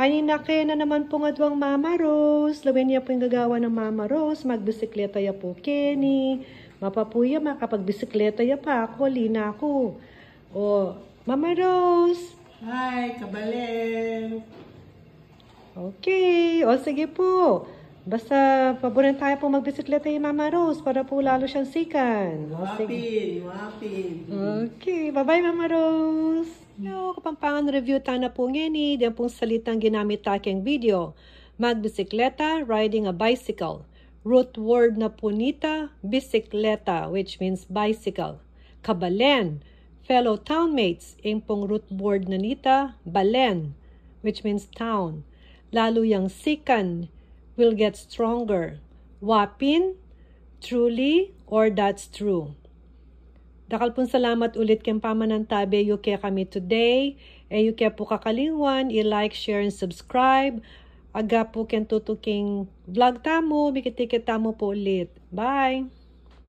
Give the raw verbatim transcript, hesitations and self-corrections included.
Ay, nake na naman pung aduang Mama Rose. Lawen ya pu ing gagawan nang Mama Rose. Magbisikleta ya pu keni. Mapapu ya, makapagbisikleta ya pa. Aku, ali na ku. O, Mama Rose. Hi, kabalen. Okay. O, sige pu. Basta paburen taya pu magbisikleta i Mama Rose para pu lalu siyang sikan. O, sige. Wapin, wapin. Okay. Bye-bye, Mama Rose. Hello, Kapampangan review tana pu ngeni. Deng pung salitang ginamit ta keng video. Magbisikleta, riding a bicycle. Root word na pu nita, bisikleta, which means bicycle. Kabalen, fellow townmates, ing pung root word na nita, balen, which means town. Lalu yang sikan, will get stronger. Wapin, truly, or that's true. Dakal pung salamat ulit keng pamanantabe yu kekami today. E yu ke pu kakalingwan i-like, share, and subscribe. Aga pu keng tutuking vlog tamu, mikit-ikit tamu pu ulit. Bye!